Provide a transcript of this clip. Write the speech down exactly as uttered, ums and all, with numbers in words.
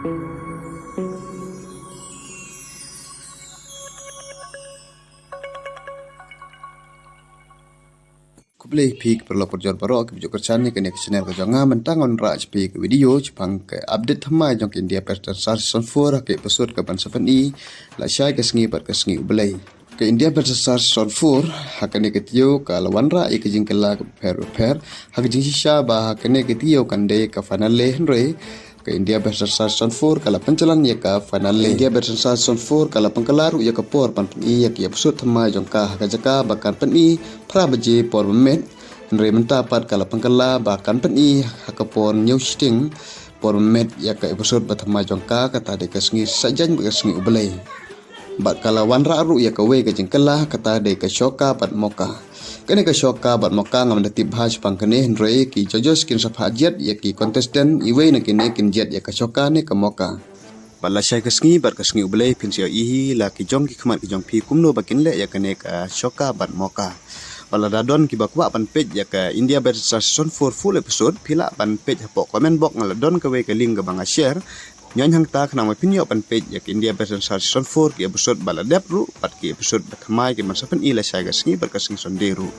Khublei phi ki paralok parajor baroh kiba ju kyrshan ïa kane ka channel ka jong nga. Mynta ngan wanrah ïa phi ka video shaphang ka update thymmai jong ka India Best Dancer Season four ha ka episode ka ban sa pyni lashai ka sngi bad ka sngi U Blei. Ka India Best Dancer Season four ha kane ka taïew ka la wanrah ïa ka jingkylla kaba pher bapher, ha ka jingshisha ba ha kane ka taïew kan dei ka finale, hynrei ka India Best Dancer Season four ka la pynjlan ïa ka finale. India Best Dancer Season four ka la pynkylla ruh ïa ka por ban pyni ïa ki episode thymmai jong ka ha ka jaka ba kan pyni phra baje por mynmiet. Hynrei mynta pat ka la pynkylla ba kan pyni ha ka por hynñiew shiteng por mynmiet ïa ka episode ba thymmai jong ka, kata dei ka sngi Saitjaiñ bad ka sngi U Blei. Bad ka la wanrah ruh ïa kawei ka jingkylla, kata dei ka Shoka bad Moka. Kane ka Shoka bad Moka ngam da tip bha shaphang kane, hynrei ki judges kin sa phah jied ïa ki contestant, iwei na kine kin jied ïa ka Shoka ne ka Moka. Bad lashai ka sngi bad ka sngi U Blei phin sa ïohi la ki jong ki khmat ki jong phi kumno ba kin leh ïa kane ka Shoka bad Moka. Bad lada don kiba kwah ban peit ïa ka India Best Dancer Season four full episode, phi lah ban peit hapoh comment box, nga la don kawei ka link kaba nga share. Ñion hangta khnang ba phin ïoh ban peit ïa ka India Best Dancer Season four ki episode ba la dep ruh bad ki episode ba thymmai ki ban sa pyni lashai ka sngi bad ka sngi Sunday ruh.